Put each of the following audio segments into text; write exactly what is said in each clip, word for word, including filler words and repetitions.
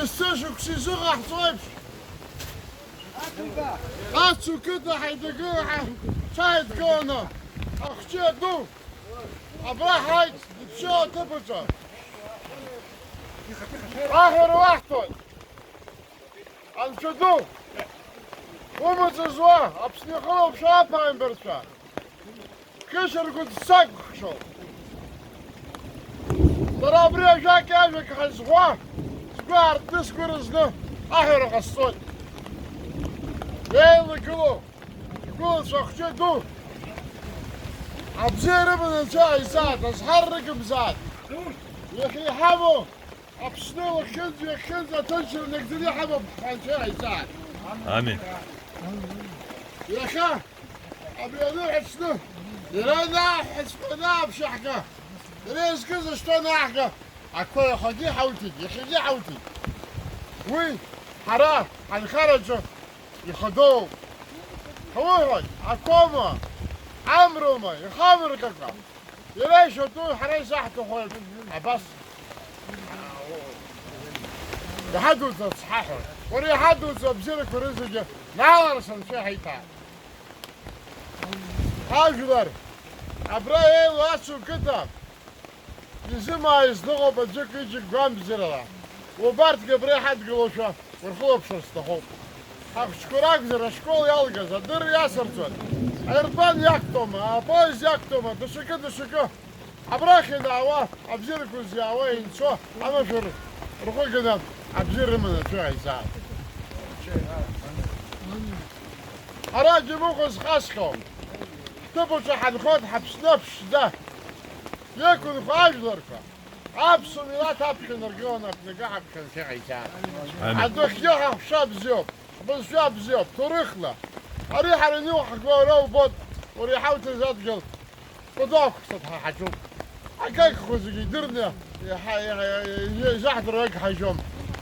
Есышықәса изыҟаҳҵо еиԥш, Ацу қыҭа ҳаидгылан, ҳа-, ҳҽааидкыланы, ахәҷы ду абра ҳаит, иԥшьоу аҭыԥ аҿы. Аҳәара уаҳҭоит. Анцәа ду, умаҵ зуа, Аԥсны ихылаԥшуа аԥааимбарцәа, ԥхьышьаргәыҵ сакәыхшоуп. Сара абри ажәак-иажәак ҳазҳәа, сгәы аартны сгәы рызны аҳәара ҟасҵоит. Еилагылоу, игәылацәа ахәҷы ду, абзиа рыманы Анцәа ааизааит, азҳара рыгымзааит. Иахьа иҳамоу Аԥсны лахьынҵа-ҩахьынҵа аҭынчра нагӡаны иҳамоуп ҳәа Анцәа иааизааит. Амин. Иахьа абри аныҳәа Аԥсны, иара анаҳәаҵәҟьа анааԥшьаҳга, иара иазкыз ашьтәа анааҳга, ақәа иахагьы ҳауҭеит, иахьагьы ҳауҭеит. Уи ҳара ҳанхараҿы ихадоуп. Ҳуҳәоит, ақәоума, амроума, ихамыркакәа. Иара ишьатәу ҳара изаҳҭаху еиԥш, абас иҳадуҵарц ҳаҳәоит. Уара иҳадуҵо абзиарақәа рызегьы нааларц Анцәа иҳаиҭааит. Ҳажәлар, абра еилоу Ацу қыҭа изымааиз дыҟоуп аӡәык-ҩыџьак гәамбзарала. Убарҭгьы абра иҳадгылошәа урхылаԥшыр сҭахуп. Ҳахәыҷқәа ракәзар, ашкол иалгаз адырра иасырҵоит. Аирплан иақәтәома, апоезд иақәтәома, даҽакы, даҽакы. Абрахь ианаауа, абзиарақәа зиаауа, инцәо, амашәыр рхәы ганы абзиара рыманы аӡәы ааизааит. Ҳара џьамыхәа зхасхьоу, ҭыԥ аҿы ҳанхоит ҳаԥсны аԥшӡа. Иқәынхо ажәларқәа, аԥсуа милаҭ аԥхьа инаргыланы аԥныга ҳаԥхьа Анцәа иҟаиҵааит. Амин. Адәахьгьы ҳаҳәшьа бзиоуп, ҳбызшәа бзиоуп, ҭоурыхла. Ари ҳара ианиуҳарго ара убоит, уара иҳауҭаз адгьыл кәадо ақәхсат ҳа ҳаҿуп. Акакәқәа зегьы идырны, иҳа-, иҳа-, изаҳдыруа акы ҳажьом.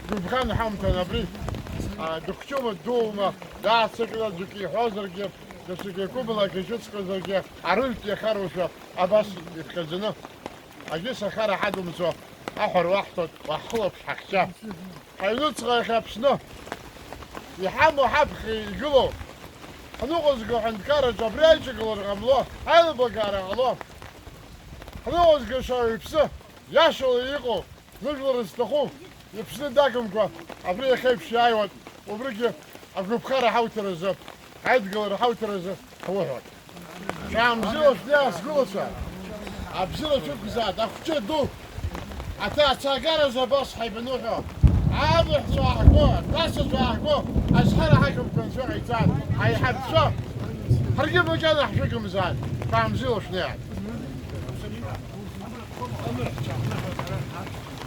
Гәыбӷан ҳамҭан абри, а, дыхәҷума, дуума, дааццакны аӡәк иҳәозаргьы, даҽакы иакәыбалак ишьыцқәазаргьы, арыжәтә иахароушәа абас иԥхьаӡаны. Агьыс ахара ҳадумҵо, аҳәара уаҳҭоит, уаҳхылаԥш ҳахьча. Ҳаҩнуҵҟа иахьа Аԥсны иҳамоу ҳаԥхьа игылоу, ҳныҟәызго аҳәынҭқарраҿы абри аиҿагылара ҟамло, аилыбакаара ҟало, ҳныҟәызгаша ауаҩԥсы, иашала иҟоу, зыжәлар зҭаху, иԥсны дагымкәа, абри иахьа еиԥш иааиуан, убригьы агәаԥхара ҳауҭаразы, аидгылара ҳауҭаразы ҳуҳәоит. Шәаамзиуа шәнеи, сгәылацәа, абзиара шәықәзааит, ахәҷы ду, аҭацаагаразы абас ҳаибаныҳәо, амаҳәцәа ааҳго, аҭацацәа ааҳго, азҳара ҳақәымкәа Анцәа ҟаиҵааит, аиҳабцәа, ҳаргьы макьана ҳшәыгымзааит, шәаамзиуа шәнеи.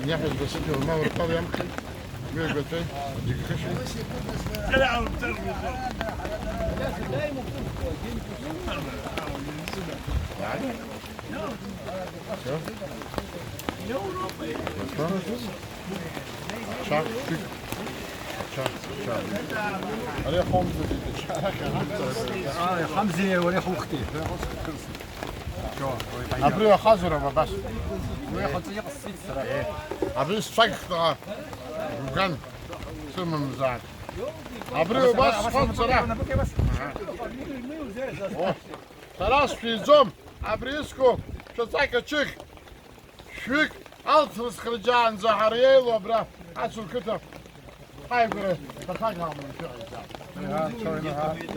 Иаҳәызба сыдгьыл ма урҭала иамхи, уи агәаҵәеи, аџьыкахышьеи. Всё? Хорошо. Чак, чик. Чак, чак. Ари Хамза дит, чак. Ай, Хамза, уара хухти. Абри ахазара абас. Уи ахаҵа иҟасҵеит сара. Абри сцәагхтәа гәган сымамзааит. Абри убас схәан сара. О, сара сшәиӡом, абри иску шәаҵак аҽыхь. Шәҩык алҵра схырџьаанӡа ҳара еилоу абра Ацу қыҭа ҳаигәара даҽак ҳаманы шәыҟаиҵааит.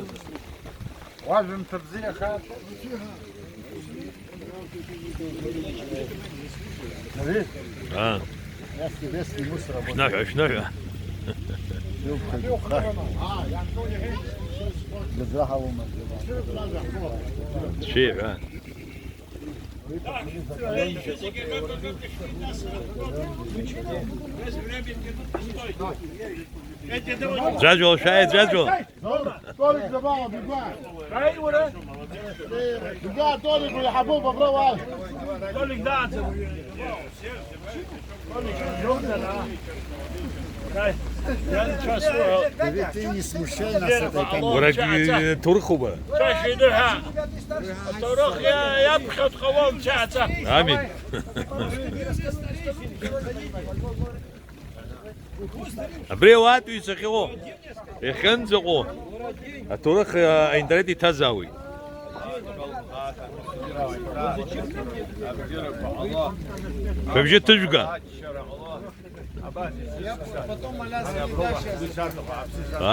Уажәымҭа бзиахааит. Ари? Аа. Шәныҳәа, шәныҳәа. Шәиҳәа. Ӡәаӡәала шәааи, ӡәаӡәала. Толик, забава, бигуа. Бигуа, Толик, уи ҳабуп, абра уааи. Толик, да, да, не смущай нас с этой камерой. Уара, э, ҭоурых уба? Ҭоурых иа-, иаԥхьа дҟалом, цәаҳәа. Амин. Абри ауаатәыҩса ахьыҟоу, иахьынӡаҟоу, аҭоурых, а, аинтернет иҭазаауеит. Шәыбжьы ҭыжәга.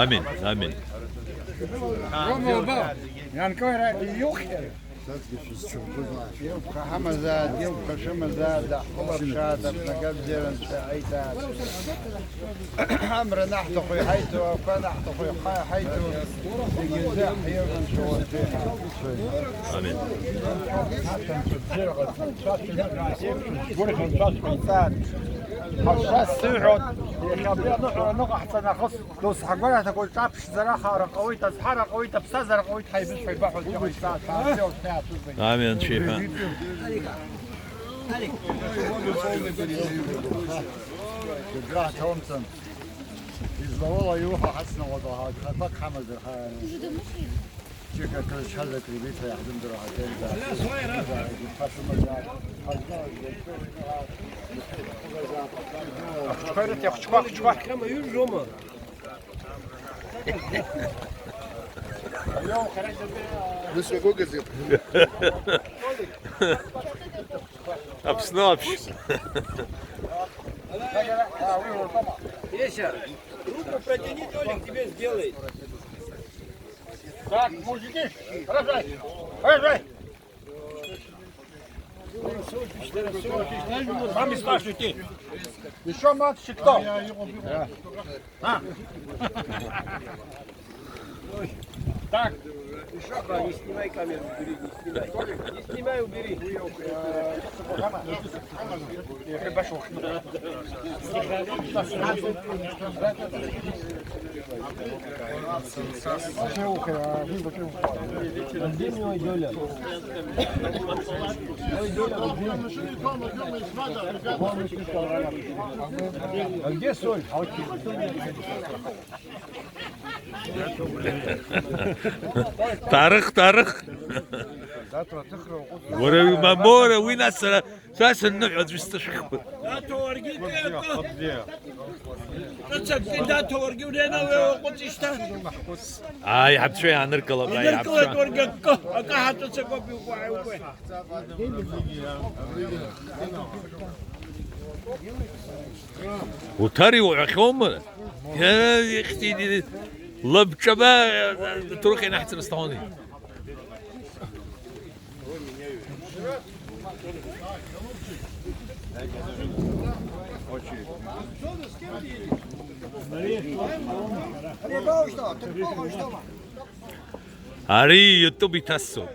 Амин, амин. Илԥха ҳамазааит, илԥха шәымазааит, даҳхылаԥшааит, Аԥсны абзиара анцәа иҳаиҭааит. Амра анаҳҭаху иҳаиҭо, ақәа анаҳҭаху иҳа-, иҳаиҭо, зегьы рзы ҳирманшәа уаҵәы. Амин. Ҳашьа сыҳәоит, иахьа абри аныҳәа аныҟаҳҵа нахыс. Досҳагәараҭақәа ҿаԥшӡара ахаара ҟауеит, азҳара ҟауеит, аԥсҭазаара ҟауеит, ҳаибыҭ ҳаибаҳәоит, иҟаиҵааит, ҳаамҭеи уахәҭеи аацәырҵын. Амин, анцәа иҳәа. Џьаргьы ҳҭоумҵан. Избауала иуҳәо ҳацныҟәоит, аха ақәак ҳамазар, ҳа-, џьыка акрызҳаз акрибеит ҳәа иаҳзымдыруа ҳаҿеимзааит. Ахәыҷқәа ирыҭ, ахәыҷқәа, ахәыҷқәа. Вы с какой газеты? Аԥсны аԥшь. Еша, руку протяни, Толик тебе сделает. Так, мужики, рожай, рожай. Сами спрашивайте. Еще матчи кто? А? Так, еще. Не снимай камеру, убери, не снимай. Не снимай, убери. А где соль? Тарых, тарых. Уара, мамора, уи нас сара, сара сынныҳәа аӡәы сҵышәхуеит. Аҭауаргьы акы, акы. Ҿыц акгьы даҭауаргьы, уи ана уи уаҟәыҵ ишьҭа. Ааи, ҳаԥцәа иааныркылап, ааи, иныркылеит ҳаԥцәа. Уаргьы акы, акы ҳаҵәыцақәоуп иукәаҳаиукәа. Уҭар иуҳәахьоума? Ихьӡи-, лабҿаба, ҭоурых ианаҳҵара сҭахуни. Ари YouTube иҭасҵоит.